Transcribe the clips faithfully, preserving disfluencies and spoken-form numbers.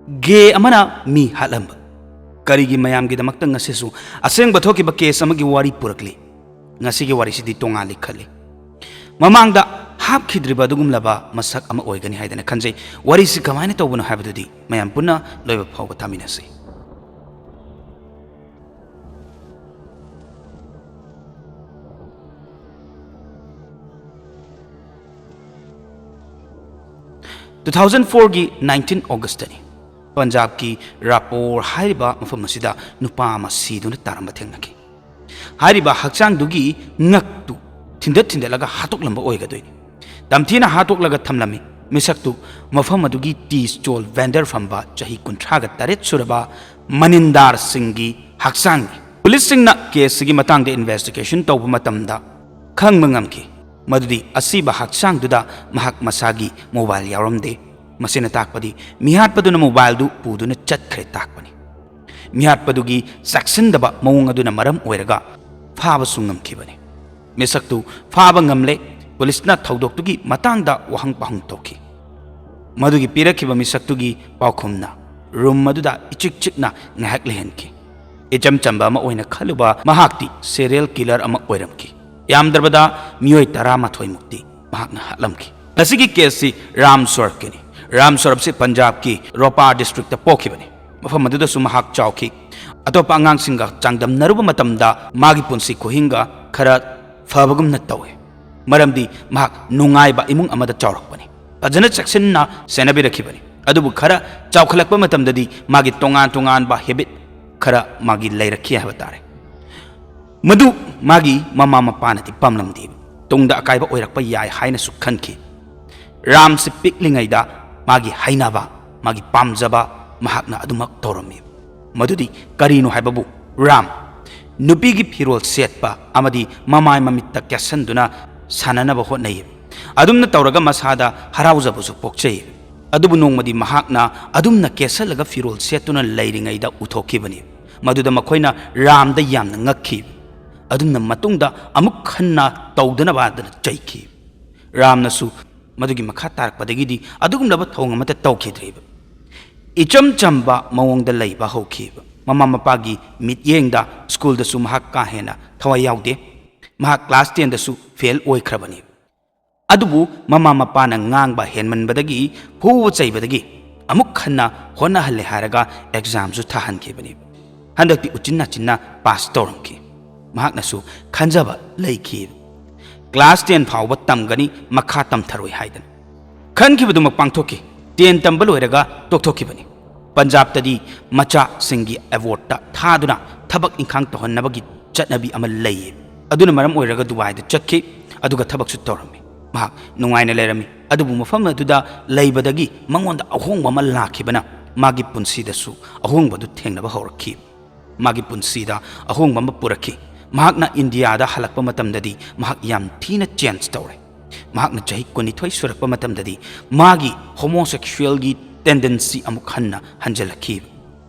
ꯒꯦ ꯑꯃꯅ ꯃꯤ ꯍꯥꯠꯂꯝꯕ꯫ ꯀꯔꯤꯒꯤ ꯃꯌꯥꯝꯒꯤꯗꯃꯛꯇ ꯉꯁꯤꯁꯨ ꯑꯁꯦꯡꯕ ꯊꯣꯛꯈꯤꯕ ꯀꯦꯁ ꯑꯃꯒꯤ ꯋꯥꯔꯤ ꯄꯨꯔꯛꯂꯤ? ꯉꯁꯤꯒꯤ ꯋꯥꯔꯤꯁꯤꯗꯤ ꯇꯣꯉꯥꯜꯂꯤ ꯈꯜꯂꯤ꯫ ꯃꯃꯥꯡꯗ ꯍꯥꯞꯈꯤꯗ꯭ꯔꯤꯕ ꯑꯗꯨꯒꯨꯝꯂꯕ ꯃꯁꯛ ꯑꯃ ꯑꯣꯏꯒꯅꯤ ꯍꯥꯏꯗꯅ ꯈꯟꯖꯩ꯫ ꯋꯥꯔꯤꯁꯤ ꯀꯃꯥꯏꯅ ꯇꯧꯕꯅꯣ ꯍꯥꯏꯕꯗꯨꯗꯤ ꯃꯌꯥꯝ ꯄꯨꯟꯅ ꯂꯣꯏꯕ ꯐꯥꯎꯕ ꯇꯥꯃꯤꯟꯅꯁꯤ꯫ ꯇꯨ ꯊꯥꯎꯖꯟ ꯐꯣꯔꯒꯤ ꯅꯥꯏꯟꯇꯤꯟ ꯑꯣꯒꯁꯇꯅꯤ꯫ ꯄꯟꯖꯥꯕꯀꯤ ꯔꯥꯄꯣꯔ ꯍꯥꯏꯔꯤꯕ ꯃꯐꯝ ꯑꯁꯤꯗ ꯅꯨꯄꯥ ꯑꯃ ꯁꯤꯗꯨꯅ ꯇꯥꯔꯝꯕ ꯊꯦꯡꯅꯈꯤ꯫ ꯍꯥꯏꯔꯤꯕ ꯍꯛꯆꯥꯡꯗꯨꯒꯤ ꯉꯛꯇꯨ ꯊꯤꯟꯗꯠ ꯊꯤꯟꯗꯠꯂꯒ ꯍꯥꯠꯇꯣꯛꯂꯝꯕ ꯑꯣꯏꯒꯗꯣꯏꯅꯤ꯫ ꯇꯝꯊꯤꯅ ꯍꯥꯠꯇꯣꯛꯂꯒ ꯊꯝꯂꯝꯃꯤ꯫ ꯃꯤꯁꯛꯇꯨ ꯃꯐꯝ ꯑꯗꯨꯒꯤ ꯇꯤ ꯁ꯭ꯇꯣꯜ ꯚꯦꯟꯗꯔ ꯐꯝꯕ ꯆꯍꯤ ꯀꯨꯟꯊ꯭ꯔꯥꯒ ꯇꯔꯦꯠ ꯁꯨꯔꯕ ꯃꯅꯤꯟꯗꯥꯔ ꯁꯤꯡꯒꯤ ꯍꯛꯆꯥꯡꯅꯤ꯫ ꯄꯨꯂꯤꯁꯁꯤꯡꯅ ꯀꯦꯁꯁꯤꯒꯤ ꯃꯇꯥꯡꯗ ꯏꯟꯚꯦꯁꯇꯤꯒꯦꯁꯟ ꯇꯧꯕ ꯃꯇꯝꯗ ꯈꯪꯕ ꯉꯝꯈꯤ ꯃꯗꯨꯗꯤ ꯑꯁꯤꯕ ꯍꯛꯆꯥꯡꯗꯨꯗ ꯃꯍꯥꯛ ꯃꯁꯥꯒꯤ ꯃꯣꯕꯥꯏꯜ ꯌꯥꯎꯔꯝꯗꯦ꯫ ꯃꯁꯤꯅ ꯇꯥꯛꯄꯗꯤ ꯃꯤꯍꯥꯠꯄꯗꯨꯅ ꯃꯣꯕꯥꯏꯜꯗꯨ ꯄꯨꯗꯨꯅ ꯆꯠꯈ꯭ꯔꯦ ꯇꯥꯛꯄꯅꯤ꯫ ꯃꯤꯍꯥꯠꯄꯗꯨꯒꯤ ꯆꯦꯛꯁꯤꯟꯗꯕ ꯃꯑꯣꯡ ꯑꯗꯨꯅ ꯃꯔꯝ ꯑꯣꯏꯔꯒ ꯐꯥꯕꯁꯨ ꯉꯝꯈꯤꯕꯅꯤ꯫ ꯃꯤꯁꯛꯇꯨ ꯐꯥꯕ ꯉꯝꯂꯦ꯫ ꯄꯨꯂꯤꯁꯅ ꯊꯧꯗꯣꯛꯇꯨꯒꯤ ꯃꯇꯥꯡꯗ ꯋꯥꯍꯪ ꯄꯥꯎꯍꯪ ꯇꯧꯈꯤ꯫ ꯃꯗꯨꯒꯤ ꯄꯤꯔꯛꯈꯤꯕ ꯃꯤꯁꯛꯇꯨꯒꯤ ꯄꯥꯎꯈꯨꯝꯅ ꯔꯨꯝ ꯑꯗꯨꯗ ꯏꯆꯤꯛ ꯆꯤꯛꯅ ꯉꯥꯏꯍꯥꯛ ꯂꯩꯍꯟꯈꯤ꯫ ꯏꯆꯝ ꯆꯝꯕ ꯑꯃ ꯑꯣꯏꯅ ꯈꯜꯂꯨꯕ ꯃꯍꯥꯛꯇꯤ ꯁꯦꯔꯤꯌꯦꯜ ꯀꯤꯂꯔ ꯑꯃ ꯑꯣꯏꯔꯝꯈꯤ꯫ ꯌꯥꯝꯗ꯭ꯔꯕꯗ ꯃꯤꯑꯣꯏ ꯇꯔꯥꯃꯥꯊꯣꯏ ꯃꯨꯛꯇꯤ ꯃꯍꯥꯛꯅ ꯍꯥꯠꯂꯝꯈꯤ꯫ ꯉꯁꯤꯒꯤ ꯀꯦꯁꯁꯤ ꯔꯥꯝ ꯁ꯭ꯋꯔꯨꯞꯀꯤꯅꯤ꯫ ꯔꯥꯝ ꯁ꯭ꯋꯔꯨꯞꯁꯤ ꯄꯟꯖꯥꯕꯀꯤ ꯔꯣꯄꯥ ꯗꯤꯁꯇ꯭ꯔꯤꯛꯇ ꯄꯣꯛꯈꯤꯕꯅꯤ꯫ ꯃꯐꯝ ꯑꯗꯨꯗꯁꯨ ꯃꯍꯥꯛ ꯆꯥꯎꯈꯤ꯫ ꯑꯇꯣꯞꯄ ꯑꯉꯥꯡꯁꯤꯡꯒ ꯆꯥꯡꯗꯝꯅꯔꯨꯕ ꯃꯇꯝꯗ ꯃꯥꯒꯤ ꯄꯨꯟꯁꯤ ꯈꯨꯍꯤꯡꯒ ꯈꯔ ꯐꯕꯒꯨꯝꯅ ꯇꯧꯏ꯫ ꯃꯔꯝꯗꯤ ꯃꯍꯥꯛ ꯅꯨꯡꯉꯥꯏꯕ ꯏꯃꯨꯡ ꯑꯃꯗ ꯆꯥꯎꯔꯛꯄꯅꯤ꯫ ꯐꯖꯅ ꯆꯦꯛꯁꯤꯟꯅ ꯁꯦꯟꯅꯕꯤꯔꯛꯈꯤꯕꯅꯤ꯫ ꯑꯗꯨꯕꯨ ꯈꯔ ꯆꯥꯎꯈꯠꯂꯛꯄ ꯃꯇꯝꯗꯗꯤ ꯃꯥꯒꯤ ꯇꯣꯉꯥꯟ ꯇꯣꯉꯥꯟꯕ ꯍꯦꯕꯤꯠ ꯈꯔ ꯃꯥꯒꯤ ꯂꯩꯔꯛꯈꯤ ꯍꯥꯏꯕ ꯇꯥꯔꯦ꯫ ꯃꯗꯨ ꯃꯥꯒꯤ ꯃꯃꯥ ꯃꯄꯥꯅꯗꯤ ꯄꯥꯝꯂꯝꯗꯦ꯫ ꯇꯨꯡꯗ ꯑꯀꯥꯏꯕ ꯑꯣꯏꯔꯛꯄ ꯌꯥꯏ ꯍꯥꯏꯅꯁꯨ ꯈꯟꯈꯤ꯫ ꯔꯥꯝꯁꯤ ꯄꯤꯛꯂꯤꯉꯩꯗ ꯃꯥꯒꯤ ꯍꯩꯅꯕ, ꯃꯥꯒꯤ ꯄꯥꯝꯖꯕ ꯃꯍꯥꯛꯅ ꯑꯗꯨꯃꯛ ꯇꯧꯔꯝꯃꯤ꯫ ꯃꯗꯨꯗꯤ ꯀꯔꯤꯅꯣ ꯍꯥꯏꯕꯕꯨ ꯔꯥꯝ ꯅꯨꯄꯤꯒꯤ ꯐꯤꯔꯣꯜ ꯁꯦꯠꯄ ꯑꯃꯗꯤ ꯃꯃꯥꯏ ꯃꯃꯤꯠꯇ ꯀꯦꯁꯟꯗꯨꯅ ꯁꯥꯟꯅꯅꯕ ꯍꯣꯠꯅꯩ꯫ ꯑꯗꯨꯝꯅ ꯇꯧꯔꯒ ꯃꯁꯥꯗ ꯍꯔꯥꯎꯖꯕꯁꯨ ꯄꯣꯛꯆꯩ꯫ ꯑꯗꯨꯕꯨ ꯅꯣꯡꯃꯗꯤ ꯃꯍꯥꯛꯅ ꯑꯗꯨꯝꯅ ꯀꯦꯁꯜꯂꯒ ꯐꯤꯔꯣꯜ ꯁꯦꯠꯇꯨꯅ ꯂꯩꯔꯤꯉꯩꯗ ꯎꯊꯣꯛꯈꯤꯕꯅꯤ꯫ ꯃꯗꯨꯗ ꯃꯈꯣꯏꯅ ꯔꯥꯝꯗ ꯌꯥꯝꯅ ꯉꯛꯈꯤ꯫ ꯑꯗꯨꯝꯅ ꯃꯇꯨꯡꯗ ꯑꯃꯨꯛ ꯍꯟꯅ ꯇꯧꯗꯅꯕ ꯍꯥꯏꯗꯅ ꯆꯩꯈꯤ꯫ ꯔꯥꯝꯅꯁꯨ ꯃꯗꯨꯒꯤ ꯃꯈꯥ ꯇꯥꯔꯛꯄꯗꯒꯤꯗꯤ ꯑꯗꯨꯒꯨꯝꯂꯕ ꯊꯧꯑꯣꯡ ꯑꯃꯠꯇ ꯇꯧꯈꯤꯗ꯭ꯔꯤꯕ꯫ ꯏꯆꯝ ꯆꯝꯕ ꯃꯑꯣꯡꯗ ꯂꯩꯕ ꯍꯧꯈꯤꯕ꯫ ꯃꯃꯥ ꯃꯄꯥꯒꯤ ꯃꯤꯠꯌꯦꯡꯗ ꯁ꯭ꯀꯨꯜꯗꯁꯨ ꯃꯍꯥꯛ ꯀꯥ ꯍꯦꯟꯅ ꯊꯋꯥꯏ ꯌꯥꯎꯗꯦ꯫ ꯃꯍꯥꯛ ꯀ꯭ꯂꯥꯁ ꯇꯦꯟꯗꯁꯨ ꯐꯦꯜ ꯑꯣꯏꯈ꯭ꯔꯕꯅꯤ꯫ ꯑꯗꯨꯕꯨ ꯃꯃꯥ ꯃꯄꯥꯅ ꯉꯥꯡꯕ ꯍꯦꯟꯃꯟꯕꯗꯒꯤ, ꯐꯨꯕ ꯆꯩꯕꯗꯒꯤ ꯑꯃꯨꯛ ꯍꯟꯅ ꯍꯣꯠꯅꯍꯜꯂꯦ ꯍꯥꯏꯔꯒ ꯑꯦꯛꯖꯥꯝꯁꯨ ꯊꯥꯍꯟꯈꯤꯕꯅꯤ꯫ ꯍꯟꯗꯛꯇꯤ ꯎꯆꯤꯟ ꯅꯥꯆꯤꯟꯅ ꯄꯥꯁ ꯇꯧꯔꯝꯈꯤ꯫ ꯃꯍꯥꯛꯅꯁꯨ ꯈꯟꯖꯕ ꯂꯩꯈꯤ꯫ ꯀ꯭ꯂꯥꯁ ꯇꯦꯟ ꯐꯥꯎꯕ ꯇꯝꯒꯅꯤ, ꯃꯈꯥ ꯇꯝꯊꯔꯣꯏ ꯍꯥꯏꯗꯅ꯫ ꯈꯟꯈꯤꯕꯗꯨꯃꯛ ꯄꯥꯡꯊꯣꯛꯈꯤ꯫ ꯇꯦꯟ ꯇꯝꯕ ꯂꯣꯏꯔꯒ ꯇꯣꯛꯊꯣꯛꯈꯤꯕꯅꯤ꯫ ꯄꯟꯖꯥꯕꯇꯗꯤ ꯃꯆꯥꯁꯤꯡꯒꯤ ꯑꯦꯋꯥꯔꯗꯇ ꯊꯥꯗꯨꯅ ꯊꯕꯛ ꯏꯪꯈꯥꯡ ꯇꯧꯍꯟꯅꯕꯒꯤ ꯆꯠꯅꯕꯤ ꯑꯃ ꯂꯩꯌꯦ꯫ ꯑꯗꯨꯅ ꯃꯔꯝ ꯑꯣꯏꯔꯒ ꯗꯨꯕꯥꯏꯗ ꯆꯠꯈꯤ, ꯑꯗꯨꯒ ꯊꯕꯛꯁꯨ ꯇꯧꯔꯝꯃꯤ꯫ ꯃꯍꯥꯛ ꯅꯨꯡꯉꯥꯏꯅ ꯂꯩꯔꯝꯃꯤ꯫ ꯑꯗꯨꯕꯨ ꯃꯐꯝ ꯑꯗꯨꯗ ꯂꯩꯕꯗꯒꯤ ꯃꯉꯣꯟꯗ ꯑꯍꯣꯡꯕ ꯑꯃ ꯂꯥꯛꯈꯤꯕꯅ ꯃꯥꯒꯤ ꯄꯨꯟꯁꯤꯗꯁꯨ ꯑꯍꯣꯡꯕꯗꯨ ꯊꯦꯡꯅꯕ ꯍꯧꯔꯛꯈꯤ꯫ ꯃꯥꯒꯤ ꯄꯨꯟꯁꯤꯗ ꯑꯍꯣꯡꯕ ꯑꯃ ꯄꯨꯔꯛꯈꯤ꯫ ꯃꯍꯥꯛꯅ ꯏꯟꯗꯤꯌꯥꯗ ꯍꯜꯂꯛꯄ ꯃꯇꯝꯗꯗꯤ ꯃꯍꯥꯛ ꯌꯥꯝ ꯊꯤꯅ ꯆꯦꯟꯖ ꯇꯧꯔꯦ꯫ ꯃꯍꯥꯛꯅ ꯆꯍꯤ ꯀꯨꯟꯅꯤꯊꯣꯏ ꯁꯨꯔꯛꯄ ꯃꯇꯝꯗꯗꯤ ꯃꯥꯒꯤ ꯍꯣꯃꯣꯁꯦꯛꯁꯨꯋꯦꯜꯒꯤ ꯇꯦꯟꯗꯦꯟꯁꯤ ꯑꯃꯨꯛ ꯍꯟꯅ ꯍꯟꯖꯤꯜꯂꯛꯈꯤ꯫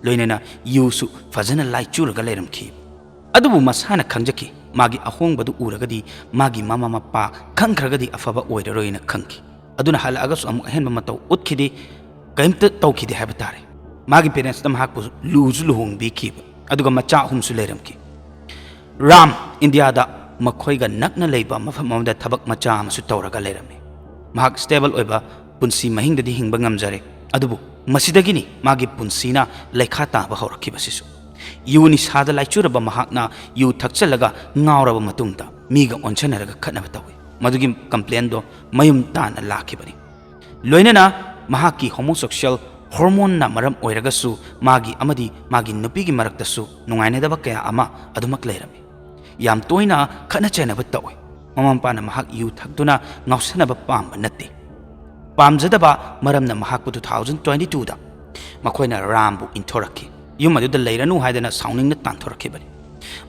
ꯂꯣꯏꯅꯅ ꯌꯨꯁꯨ ꯐꯖꯅ ꯂꯥꯏꯆꯨꯔꯒ ꯂꯩꯔꯝꯈꯤ꯫ ꯑꯗꯨꯕꯨ ꯃꯁꯥꯅ ꯈꯪꯖꯈꯤ, ꯃꯥꯒꯤ ꯑꯍꯣꯡꯕꯗꯨ ꯎꯔꯒꯗꯤ ꯃꯥꯒꯤ ꯃꯃꯥ ꯃꯄꯥ ꯈꯪꯈ꯭ꯔꯒꯗꯤ ꯑꯐꯕ ꯑꯣꯏꯔꯔꯣꯏꯅ ꯈꯪꯈꯤ꯫ ꯑꯗꯨꯅ ꯍꯜꯂꯛꯑꯒꯁꯨ ꯑꯃꯨꯛ ꯑꯍꯦꯟꯕ ꯃꯇꯧ ꯎꯠꯈꯤꯗꯦ, ꯀꯔꯤꯝꯇ ꯇꯧꯈꯤꯗꯦ ꯍꯥꯏꯕ ꯇꯥꯔꯦ꯫ ꯃꯥꯒꯤ ꯄꯦꯔꯦꯟꯁꯇ ꯃꯍꯥꯛꯄꯨ ꯂꯨꯁꯨ ꯂꯨꯍꯣꯡꯕꯤꯈꯤꯕ, ꯑꯗꯨꯒ ꯃꯆꯥ ꯑꯍꯨꯝꯁꯨ ꯂꯩꯔꯝꯈꯤ꯫ ꯔꯥꯝ ꯏꯟꯗꯤꯌꯥꯗ ꯃꯈꯣꯏꯒ ꯅꯛꯅ ꯂꯩꯕ ꯃꯐꯝ ꯑꯃꯗ ꯊꯕꯛ ꯃꯆꯥ ꯑꯃꯁꯨ ꯇꯧꯔꯒ ꯂꯩꯔꯝꯃꯤ꯫ ꯃꯍꯥꯛ ꯁ꯭ꯇꯦꯕꯜ ꯑꯣꯏꯕ ꯄꯨꯟꯁꯤ ꯃꯍꯤꯡꯗꯗꯤ ꯍꯤꯡꯕ ꯉꯝꯖꯔꯦ, ꯑꯗꯨꯕꯨ ꯃꯁꯤꯗꯒꯤꯅꯤ ꯃꯥꯒꯤ ꯄꯨꯟꯁꯤꯅ ꯂꯩꯈꯥ ꯇꯥꯕ ꯍꯧꯔꯛꯈꯤꯕꯁꯤꯁꯨ꯫ ꯌꯨ ꯅꯤꯁꯥꯗ ꯂꯥꯏꯆꯨꯔꯕ ꯃꯍꯥꯛꯅ ꯌꯨ ꯊꯛꯆꯜꯂꯒ ꯉꯥꯎꯔꯕ ꯃꯇꯨꯡꯗ ꯃꯤꯒ ꯑꯣꯟꯁꯟꯅꯔꯒ ꯈꯠꯅꯕ ꯇꯧꯏ꯫ ꯃꯗꯨꯒꯤ ꯀꯝꯄ꯭ꯂꯦꯟꯗꯣ ꯃꯌꯨꯝ ꯇꯥꯟꯅ ꯂꯥꯛꯈꯤꯕꯅꯤ꯫ ꯂꯣꯏꯅꯅ ꯃꯍꯥꯛꯀꯤ ꯍꯣꯃꯣꯁꯦꯛꯁꯨꯋꯦꯜ ꯍꯣꯔꯃꯣꯟꯅ ꯃꯔꯝ ꯑꯣꯏꯔꯒꯁꯨ ꯃꯥꯒꯤ ꯑꯃꯗꯤ ꯃꯥꯒꯤ ꯅꯨꯄꯤꯒꯤ ꯃꯔꯛꯇꯁꯨ ꯅꯨꯡꯉꯥꯏꯅꯗꯕ ꯀꯌꯥ ꯑꯃ ꯑꯗꯨꯃꯛ ꯂꯩꯔꯝꯃꯤ꯫ ꯌꯥꯝ ꯇꯣꯏꯅ ꯈꯠꯅ ꯆꯩꯅꯕ ꯇꯧꯏ꯫ ꯃꯃꯥ ꯃꯄꯥꯅ ꯃꯍꯥꯛ ꯌꯨ ꯊꯛꯇꯨꯅ ꯉꯥꯎꯁꯟꯅꯕ ꯄꯥꯝꯕ ꯅꯠꯇꯦ꯫ ꯄꯥꯝꯖꯗꯕ ꯃꯔꯝꯅ ꯃꯍꯥꯛꯄꯨ two thousand twenty twoꯗ ꯃꯈꯣꯏꯅ ꯔꯥꯝꯕꯨ ꯏꯟꯊꯣꯔꯛꯈꯤ꯫ ꯌꯨꯝ ꯑꯗꯨꯗ ꯂꯩꯔꯅꯨ ꯍꯥꯏꯗꯅ ꯁꯥꯎꯅꯤꯡꯅ ꯇꯥꯟꯊꯣꯔꯛꯈꯤꯕꯅꯤ꯫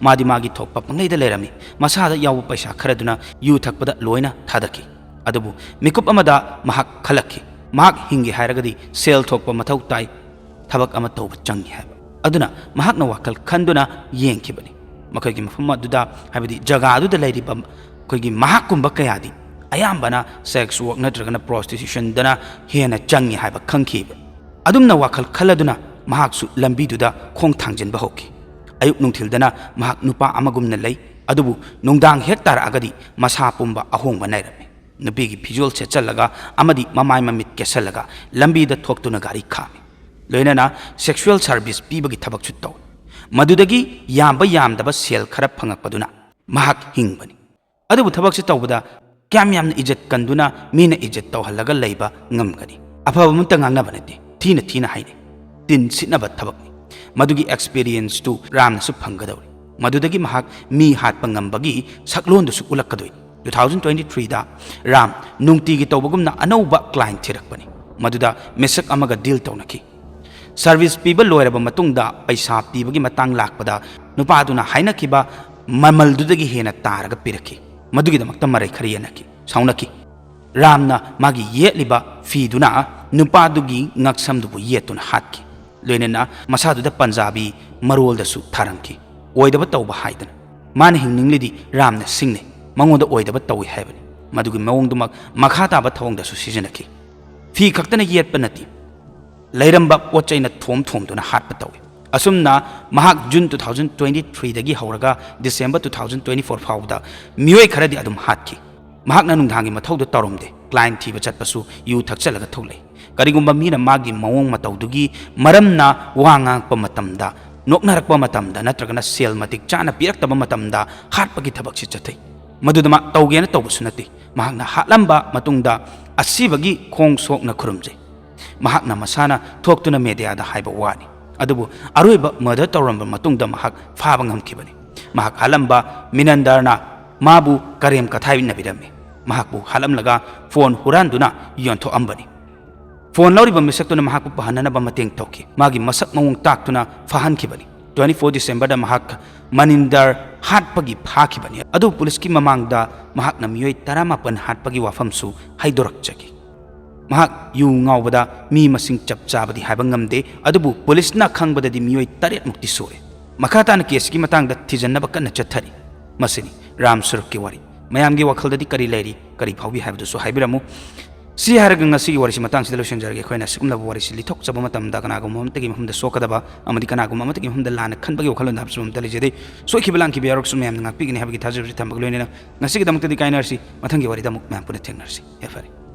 ꯃꯥꯗꯤ ꯃꯥꯒꯤ ꯊꯣꯛꯄ ꯄꯪꯂꯩꯗ ꯂꯩꯔꯝꯃꯤ꯫ ꯃꯁꯥꯗ ꯌꯥꯎꯕ ꯄꯩꯁꯥ ꯈꯔꯗꯨꯅ ꯌꯨ ꯊꯛꯄꯗ ꯂꯣꯏꯅ ꯊꯥꯗꯈꯤ꯫ ꯑꯗꯨꯕꯨ ꯃꯤꯀꯨꯞ ꯑꯃꯗ ꯃꯍꯥꯛ ꯈꯜꯂꯛꯈꯤ, ꯃꯍꯥꯛ ꯍꯤꯡꯒꯦ ꯍꯥꯏꯔꯒꯗꯤ ꯁꯦꯜ ꯊꯣꯛꯄ ꯃꯊꯧ ꯇꯥꯏ, ꯊꯕꯛ ꯑꯃ ꯇꯧꯕ ꯆꯪꯏ ꯍꯥꯏꯕ꯫ ꯑꯗꯨꯅ ꯃꯍꯥꯛꯅ ꯋꯥꯈꯜ ꯈꯟꯗꯨꯅ ꯌꯦꯡꯈꯤꯕꯅꯤ꯫ ꯃꯈꯣꯏꯒꯤ ꯃꯐꯝ ꯑꯗꯨꯗ, ꯍꯥꯏꯕꯗꯤ ꯖꯒꯥ ꯑꯗꯨꯗ ꯂꯩꯔꯤꯕ ꯑꯩꯈꯣꯏꯒꯤ ꯃꯍꯥꯛꯀꯨꯝꯕ ꯀꯌꯥꯗꯤ ꯑꯌꯥꯝꯕꯅ ꯁꯦꯛꯁ ꯋꯥꯔꯛ ꯅꯠꯇ꯭ꯔꯒꯅ ꯄ꯭ꯔꯣꯁꯇꯤꯇ꯭ꯌꯨꯁꯟꯗꯅ ꯍꯦꯟꯅ ꯆꯪꯏ ꯍꯥꯏꯕ ꯈꯪꯈꯤꯕ꯫ ꯑꯗꯨꯝꯅ ꯋꯥꯈꯜ ꯈꯜꯂꯗꯨꯅ ꯃꯍꯥꯛꯁꯨ ꯂꯝꯕꯤꯗꯨꯗ ꯈꯣꯡ ꯊꯥꯡꯖꯤꯟꯕ ꯍꯧꯈꯤ꯫ ꯑꯌꯨꯛ ꯅꯨꯡꯊꯤꯜꯗꯅ ꯃꯍꯥꯛ ꯅꯨꯄꯥ ꯑꯃꯒꯨꯝꯅ ꯂꯩ, ꯑꯗꯨꯕꯨ ꯅꯨꯡꯗꯥꯡ ꯍꯦꯛ ꯇꯥꯔꯛꯑꯒꯗꯤ ꯃꯁꯥ ꯄꯨꯝꯕ ꯑꯍꯣꯡꯕ ꯅꯥꯏꯔꯝꯃꯤ꯫ ꯅꯨꯄꯤꯒꯤ ꯐꯤꯖꯣꯜ ꯁꯦꯠꯆꯜꯂꯒ ꯑꯃꯗꯤ ꯃꯃꯥꯏ ꯃꯃꯤꯠ ꯀꯦꯁꯜꯂꯒ ꯂꯝꯕꯤꯗ ꯊꯣꯛꯇꯨꯅ ꯒꯥꯔꯤ ꯈꯥꯝꯃꯤ꯫ ꯂꯣꯏꯅꯅ sexual service ꯄꯤꯕꯒꯤ ꯊꯕꯛꯁꯨ ꯇꯧꯏ꯫ ꯃꯗꯨꯗꯒꯤ ꯌꯥꯝꯕ ꯌꯥꯝꯗꯕ ꯁꯦꯜ ꯈꯔ ꯐꯪꯉꯛꯄꯗꯨꯅ ꯃꯍꯥꯛ ꯍꯤꯡꯕꯅꯤ꯫ ꯑꯗꯨꯕꯨ ꯊꯕꯛꯁꯤ ꯇꯧꯕꯗ ꯀꯌꯥꯝ ꯌꯥꯝꯅ ꯏꯖꯠ ꯀꯟꯗꯨꯅ ꯃꯤꯅ ꯏꯖꯠ ꯇꯧꯍꯜꯂꯒ ꯂꯩꯕ ꯉꯝꯒꯅꯤ? ꯑꯐꯕ ꯑꯃꯠꯇ ꯉꯥꯡꯅꯕ ꯅꯠꯇꯦ, ꯊꯤꯅ ꯊꯤꯅ ꯍꯥꯏꯅꯩ꯫ ꯇꯤꯟ ꯁꯤꯠꯅꯕ ꯊꯕꯛꯅꯤ꯫ ꯃꯗꯨꯒꯤ experienceꯇꯨ ꯔꯥꯝꯅꯁꯨ ꯐꯪꯒꯗꯧꯔꯤ꯫ ꯃꯗꯨꯗꯒꯤ ꯃꯍꯥꯛ ꯃꯤ ꯍꯥꯠꯄ ꯉꯝꯕꯒꯤ ꯁꯛꯂꯣꯟꯗꯨꯁꯨ ꯎꯠꯂꯛꯀꯗꯣꯏꯅꯤ꯫ Two thousand twenty threeꯗ ꯔꯥꯝ ꯅꯨꯡꯇꯤꯒꯤ ꯇꯧꯕꯒꯨꯝꯅ ꯑꯅꯧꯕ client ꯊꯤꯔꯛꯄꯅꯤ꯫ ꯃꯗꯨꯗ ꯃꯤꯁꯛ ꯑꯃꯒ deal ꯇꯧꯅꯈꯤ꯫ Service ꯄꯤꯕ ꯂꯣꯏꯔꯕ ꯃꯇꯨꯡꯗ ꯄꯩꯁꯥ ꯄꯤꯕꯒꯤ ꯃꯇꯥꯡ ꯂꯥꯛꯄꯗ ꯅꯨꯄꯥꯗꯨꯅ ꯍꯥꯏꯅꯈꯤꯕ ꯃꯃꯜꯗꯨꯗꯒꯤ ꯍꯦꯟꯅ ꯇꯥꯔꯒ ꯄꯤꯔꯛꯈꯤ꯫ ꯃꯗꯨꯒꯤꯗꯃꯛꯇ ꯃꯔꯩ ꯈꯔ ꯌꯦꯠꯅꯈꯤ, ꯁꯥꯎꯅꯈꯤ꯫ ꯔꯥꯝꯅ ꯃꯥꯒꯤ ꯌꯦꯠꯂꯤꯕ ꯐꯤꯗꯨꯅ ꯅꯨꯄꯥꯗꯨꯒꯤ ꯉꯛꯁꯝꯗꯨꯕꯨ ꯌꯦꯠꯇꯨꯅ ꯍꯥꯠꯈꯤ꯫ ꯂꯣꯏꯅꯅ ꯃꯁꯥꯗꯨꯗ ꯄꯟꯖꯥꯕꯤ ꯃꯔꯣꯜꯗꯁꯨ ꯊꯥꯔꯝꯈꯤ꯫ ꯑꯣꯏꯗꯕ ꯇꯧꯕ ꯍꯥꯏꯗꯅ꯫ ꯃꯥꯅ ꯍꯤꯡꯅꯤꯡꯂꯤꯗꯤ ꯔꯥꯝꯅ ꯁꯤꯡꯅꯩ, ꯃꯉꯣꯟꯗ ꯑꯣꯏꯗꯕ ꯇꯧꯏ ꯍꯥꯏꯕꯅꯤ꯫ ꯃꯗꯨꯒꯤ ꯃꯑꯣꯡꯗꯨꯃꯛ ꯃꯈꯥ ꯇꯥꯕ ꯊꯧꯑꯣꯡꯗꯁꯨ ꯁꯤꯖꯤꯟꯅꯈꯤ꯫ ꯐꯤ ꯈꯛꯇꯅ ꯌꯦꯠꯄ ꯅꯠꯇꯦ, ꯂꯩꯔꯝꯕ ꯄꯣꯠ ꯆꯩꯅ ꯊꯣꯝ ꯊꯣꯝꯗꯨꯅ ꯍꯥꯠꯄ ꯇꯧꯏ꯫ ꯑꯁꯨꯝꯅ ꯃꯍꯥꯛ June two thousand twenty threeꯗꯒꯤ ꯍꯧꯔꯒ December two thousand twenty four ꯐꯥꯎꯕꯗ ꯃꯤꯑꯣꯏ ꯈꯔꯗꯤ ꯑꯗꯨꯝ ꯍꯥꯠꯈꯤ꯫ ꯃꯍꯥꯛꯅ ꯅꯨꯡꯗꯥꯡꯒꯤ ꯃꯊꯧꯗ ꯇꯧꯔꯝꯗꯦ꯫ Client ꯊꯤꯕ ꯆꯠꯄꯁꯨ ꯌꯨ ꯊꯛꯆꯜꯂꯒ ꯊꯣꯛꯂꯛꯏ꯫ ꯀꯔꯤꯒꯨꯝꯕ ꯃꯤꯅ ꯃꯥꯒꯤ ꯃꯑꯣꯡ ꯃꯇꯧꯗꯨꯒꯤ ꯃꯔꯝꯅ ꯋꯥ ꯉꯥꯡꯉꯛꯄ ꯃꯇꯝꯗ, ꯅꯣꯛꯅꯔꯛꯄ ꯃꯇꯝꯗ ꯅꯠꯇ꯭ꯔꯒꯅ ꯁꯦꯜ ꯃꯇꯤꯛ ꯆꯥꯅ ꯄꯤꯔꯛꯇꯕ ꯃꯇꯝꯗ ꯍꯥꯠꯄꯒꯤ ꯊꯕꯛꯁꯤ ꯆꯠꯊꯩ꯫ ꯃꯗꯨꯗ ꯃꯥ ꯇꯧꯒꯦꯅ ꯇꯧꯕꯁꯨ ꯅꯠꯇꯦ꯫ ꯃꯍꯥꯛꯅ ꯍꯥꯠꯂꯝꯕ ꯃꯇꯨꯡꯗ ꯑꯁꯤꯕꯒꯤ ꯈꯣꯡ ꯁꯣꯛꯅ ꯈꯨꯔꯨꯝꯖꯩ꯫ ꯃꯍꯥꯛꯅ ꯃꯁꯥꯅ ꯊꯣꯛꯇꯨꯅ mediaꯗ ꯍꯥꯏꯕ ꯋꯥꯅꯤ꯫ ꯑꯗꯨꯕꯨ ꯑꯔꯣꯏꯕ murder ꯇꯧꯔꯝꯕ ꯃꯇꯨꯡꯗ ꯃꯍꯥꯛ ꯐꯥꯕ ꯉꯝꯈꯤꯕꯅꯤ꯫ ꯃꯍꯥꯛ ꯍꯥꯠꯂꯝꯕ ꯃꯤꯅꯟꯗꯔꯅ ꯃꯥꯕꯨ ꯀꯔꯦꯝ ꯀꯊꯥꯏꯅꯕꯤꯔꯝꯃꯤ꯫ ꯃꯍꯥꯛꯄꯨ ꯍꯥꯠꯂꯝꯂꯒ phone ꯍꯨꯔꯥꯟꯗꯨꯅ ꯌꯣꯟꯊꯣꯛꯑꯝꯕꯅꯤ꯫ Phone ꯂꯧꯔꯤꯕ ꯃꯤꯁꯛꯇꯨꯅ ꯃꯍꯥꯛꯄꯨ ꯐꯍꯟꯅꯅꯕ ꯃꯇꯦꯡ ꯇꯧꯈꯤ꯫ ꯃꯥꯒꯤ ꯃꯁꯛ ꯃꯑꯣꯡ ꯇꯥꯛꯇꯨꯅ ꯐꯥꯍꯟꯈꯤꯕꯅꯤ꯫ Twenty four Decemberꯗ ꯃꯍꯥꯛ ꯃꯅꯤꯟꯗꯔ ꯍꯥꯠꯄꯒꯤ ꯐꯥꯈꯤꯕꯅꯤ꯫ ꯑꯗꯨꯕꯨ ꯄꯨꯂꯤꯁꯀꯤ ꯃꯃꯥꯡꯗ ꯃꯍꯥꯛꯅ ꯃꯤꯑꯣꯏ ꯇꯔꯥꯃꯥꯄꯟ ꯍꯥꯠꯄꯒꯤ ꯋꯥꯐꯝꯁꯨ ꯍꯥꯏꯗꯣꯔꯛꯆꯈꯤ꯫ ꯃꯍꯥꯛ ꯌꯨ ꯉꯥꯎꯕꯗ ꯃꯤ ꯃꯁꯤꯡ ꯆꯞ ꯆꯥꯕꯗꯤ ꯍꯥꯏꯕ ꯉꯝꯗꯦ, ꯑꯗꯨꯕꯨ ꯄꯨꯂꯤꯁꯅ ꯈꯪꯕꯗꯗꯤ ꯃꯤꯑꯣꯏ ꯇꯔꯦꯠ ꯃꯨꯛꯇꯤ ꯁꯨꯔꯦ꯫ ꯃꯈꯥ ꯇꯥꯅ caseꯀꯤ ꯃꯇꯥꯡꯗ ꯊꯤꯖꯤꯟꯅꯕ ꯀꯟꯅ ꯆꯠꯊꯔꯤ꯫ ꯃꯁꯤꯅꯤ ꯔꯥꯝ ꯁꯔꯨꯛꯀꯤ ꯋꯥꯔꯤ꯫ ꯃꯌꯥꯝꯒꯤ ꯋꯥꯈꯜꯗꯗꯤ ꯀꯔꯤ ꯂꯩꯔꯤ, ꯀꯔꯤ ꯐꯥꯎꯏ ꯍꯥꯏꯕꯗꯨꯁꯨ ꯍꯥꯏꯕꯤꯔꯝꯃꯨ꯫ ꯁꯤ ꯍꯥꯏꯔꯒ ꯉꯁꯤꯒꯤ ꯋꯥꯔꯤꯁꯤ ꯃꯇꯥꯡꯁꯤꯗ ꯂꯣꯏꯁꯤꯟꯖꯔꯒꯦ꯫ ꯑꯩꯈꯣꯏꯅ ꯁꯤꯒꯨꯝꯂꯕ ꯋꯥꯔꯤꯁꯤ ꯂꯤꯊꯣꯛꯆꯕ ꯃꯇꯝꯗ ꯀꯅꯥꯒꯨꯝꯕ ꯑꯃꯠꯇꯒꯤ ꯃꯐꯝꯗ ꯁꯣꯛꯀꯗꯕ ꯑꯃꯗꯤ ꯀꯅꯥꯒꯨꯝꯕ ꯑꯃꯠꯇꯒꯤ ꯃꯐꯝꯗ ꯂꯥꯟꯅ ꯈꯟꯕꯒꯤ ꯋꯥꯈꯜꯂꯣꯟꯗ ꯍꯥꯞꯆꯕ ꯑꯃꯠꯇ ꯂꯩꯖꯗꯦ꯫ ꯁꯣꯏꯈꯤꯕ ꯂꯥꯟꯈꯤꯕ ꯌꯥꯎꯔꯒꯁꯨ ꯃꯌꯥꯝꯅ ꯉꯥꯛꯄꯤꯒꯅꯤ ꯍꯥꯏꯕꯒꯤ ꯊꯥꯖꯕꯁꯤ ꯊꯝꯕꯒ ꯂꯣꯏꯅꯅ ꯉꯁꯤꯒꯤꯗꯃꯛꯇꯗꯤ ꯀꯥꯏꯅꯔꯁꯤ꯫ ꯃꯊꯪꯒꯤ ꯋꯥꯔꯤꯗ ꯑꯃꯨꯛ ꯃꯌꯥꯝ ꯄꯨꯟꯅ ꯊꯦꯡꯅꯔꯁꯤ꯫ ꯌꯥꯏꯐꯔꯦ꯫